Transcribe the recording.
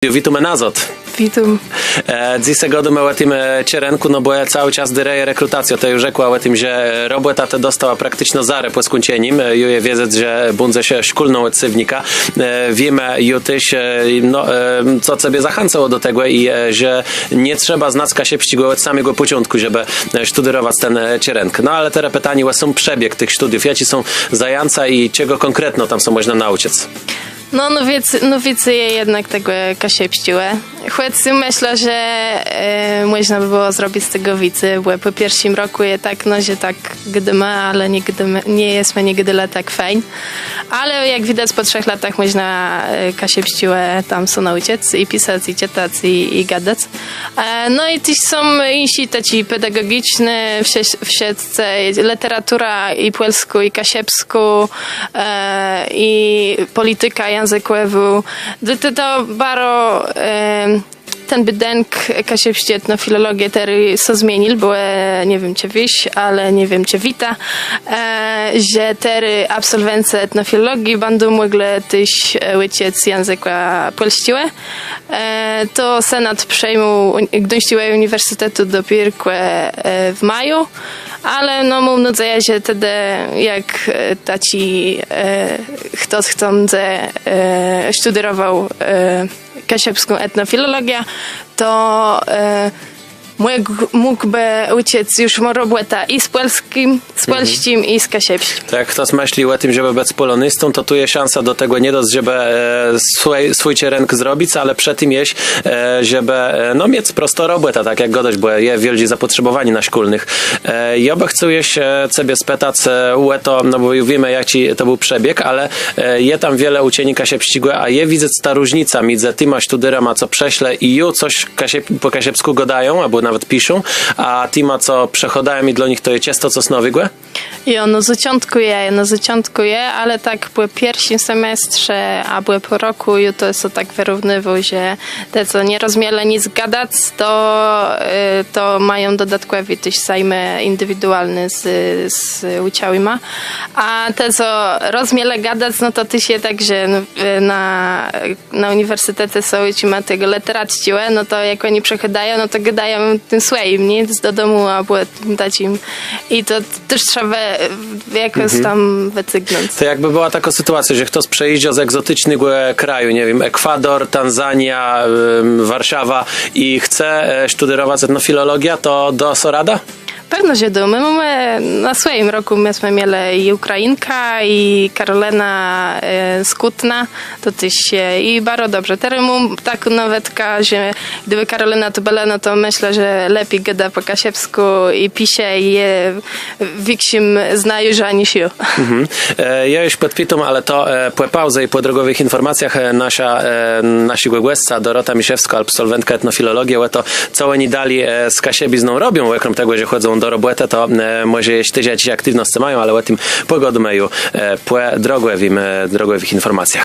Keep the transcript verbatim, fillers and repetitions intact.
Witómë nazôd. Witóm. Dzysô gôdómë ò tim czerënkù, no bò całi czas dérëje rekrutacjô. Të ju rzekła ò tim, że robòtã të dosta prakticzno zarô pò skùńczenim. Ju je wiedzec, że bãdzesz szkólną òd séwnika. Wiémë ju téż, no, co cebie zachãcało do tegò i że nie trzeba znac kaszëbsczégò òd samégò pòczątkù, żebë sztudérowac ten czerënk. No ale terô pitanié ò sóm przebieg tëch sztudiów. Jaczé są zajãca i czegò kònkretno tam sã mòże naùczëc? No, no wicy, no wicy je jednak tegò kaszëbsczégò. Chòc mëszlã, że mòżna bë bëło zrobic z tegò wicy, bò pò pierszim rokù je tak, no, że tak gôdómë, ale nie gôdómë, nie jesmë nigdë le tak fejn. Ale jak widac, pò trzech latach mòżna kaszëbsczégò tam sã naùczëc i pisac, i czëtac, i gadac. No i téż są jinszi taczi pedagogiczny, wszëtcë, lëteratura i pòlskô, i kaszëbskô, i pòlitika jãzëkòwô. To baro ten bédënk kaszëbsczi etnofilologie terô sã zmienił, bò nie wiém, czë wiész, ale nie wiém, czë wiéta, że terô absolwencë etnofilologie bãdą mòglë téż ùczëc jãzëka pòlsczégò. To senat przëjmôł Gduńsczégò Ùniwersytetu dopiérkò w maju, ale no móm nôdzejã, że tedë jak taczi chtos, chto mdze sztudérowôł kaszëbską etnofilologiã, to mógłbë ùczëc, ju mô robòtã i z pòlsczim, z pòlsczim i z kaszëbsczim. To jak chtos mësli ò tim, żebë bëc pòlonistą, to tu je szansa do tegò nié dosc, żebë swój czerënk zrobic, ale przë tim jesz, żebë no miec prosto robòtã, tak jak gôdôsz, bò je wiôldżé zapòtrzebòwanié na szkólnëch. Jô bë chcôł jesz cebie spëtac ò to, no bò ju wiémë, jaczi to béł przebieg, ale je tam wiele ùczeniô kaszëbsczégò, a je widzec tã różnicã midzë tima sztudérama, co przëszlë i ju cos pò kaszëbskù gôdają abò nawet piszą, a tima, co przëchôdają i dlô nich to je czãsto cos nowégò? Jo, no zôczątkù je, no zôczątkù je, ale tak pò pierszim semestrze abò pò rokù ju to sã tak wërównywô, że te, co nie rozmielë nic gadac, to to mają dodatkòwé téż zajmë indiwidualné z ùczałima. A te, co rozmielë gadac, no to téż je tak, że na na ùniwersytece sã ùczimë tegò lëteracczégò, no to jak òni przëchôdają, no to gôdają tim swòjim, nié? Z dodomù abò taczim. I to téż trzeba jakòs tam wëcygnąc. To jakbë bëła takô sytuacjô, że chtos przëjéżdżô z egzoticznégò kraju, nie wiém, Ekwador, Tanzania, Warszawa i chce sztudérowac etnofilologiã, to dô so radã? Pewno, że dô. Më mómë na swòjim rokù, më jesmë mielë i Ùkrajinkã, i Karolënã z Kùtna. To téż je i baro dobrze. Terô móm tak nawetka, że gdëbë Karolëna tu bëła, no to mëszlã, że lepi gôdô pò kaszëbskù i pisze, i je wikszim znajôrzã niż jô. Jô ju pòdpitóm, ale to pò pauze i pò drogòwëch infòrmacjach. Naszégò gòsca Dorota Miszewskô, absolwentka etnofilologie, ò to, co òni dali z kaszëbizną robią, òkróm tegò, że chòdzą do robòtë, to mòże jesz téż jaczés aktiwnoscë mają, ale ò tim pògôdómë ju pò drogòwim, drogòwëch infòrmacjach.